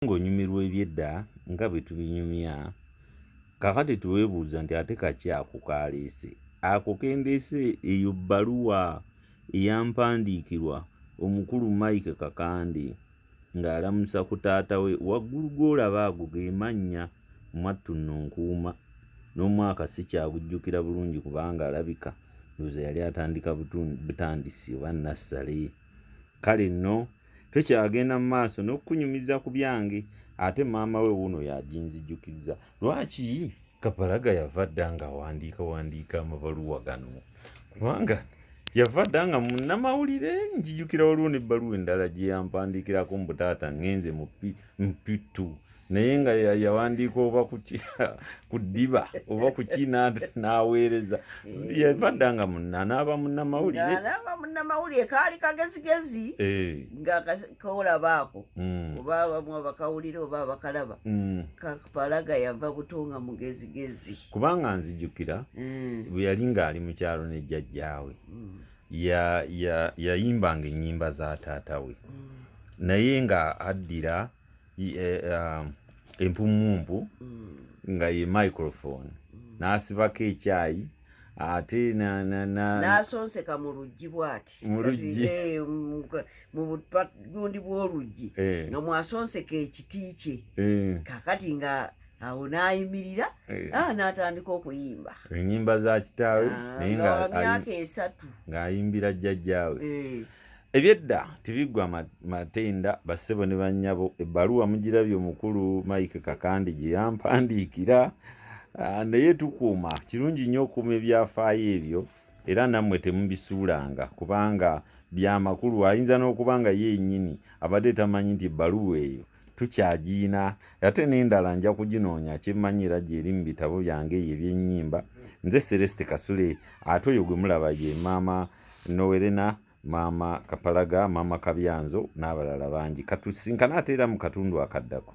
Ng'onyumirwa eby'edda nga bwe tubinyumya, kaakati teweebuuza nti ate kaki ako k'aleese. Ako ke ndeese eyo bbaluwa eyampandiikirwa omukulu Mike Kakande ng'alamusa ku taata we. Waggulu g'olaba ago ge mannya, mwattu nno nkuuma n'omwaka sikyagujjukira bulungi kubanga alabika ndowooza yali atandika butandisi oba nnassale. Kale nno tukyagenda mu maaso n'okukunyumiza ku byange ate maama we wuuno y'aginzijukizza. Lwaki Kapalaga yava dda ng'awandiika wandiika amabaluwa gano? Kubanga yava dda nga munnamawulire. Njijukira waliwo n'ebbaluwa endala gye yampandiikirako mbu taata ŋŋenze mu P2 naye nga yawandiika oba ku ddiba oba ku ki n'aweereza. Yava dda nga anaaba munnamawulire. Anaaba munnamawulire, kaali kagezigezi nga kolaba ako oba abamu abakawulire oba abakalaba. Kapalaga yava buto nga mugezigezi. Kubanga nzijukira bwe yali ng'ali mu kyalo ne jjajjaawe, yayimbanga ennyimba za taata we, naye nga addira empumumpu nga ye microphone, n'asibako ekyayi ate n'asonseka mu luggi bw'ati. Mu luggi. Mu gundi bw'oluggi nga mwasonseka ekiti kye. Kakati nga awo n'ayimirira, n'atandika okuyimba ennyimba za kitaawe, naye nga myaka 3 ng'ayimbira jjajjaawe. Ebyedda tebiggwa matenda, bassebo ne bannyabo. Ebbaluwa mugirabye omukulu Mike Kakande gye yampandiikira, naye tukuuma kirungi nnyo okuuma ebyafaayo ebyo, era nammwe temubisuulanga kubanga byamakulu. Ayinza n'okuba nga ye yennyini abadde tamanyi nti ebbaluwa eyo tukyagiina, ate n'endala nja kuginoonya kyemmanyi era gyeri mu bitabo byange eyo eby'ennyimba. Nze Celeste Kasule, ate oyo gwe mulaba ye maama Nowerena, maama Kapalaga, maama Kabyanzo n'abalala bangi. Katusinkane ate era mu katundu akaddako.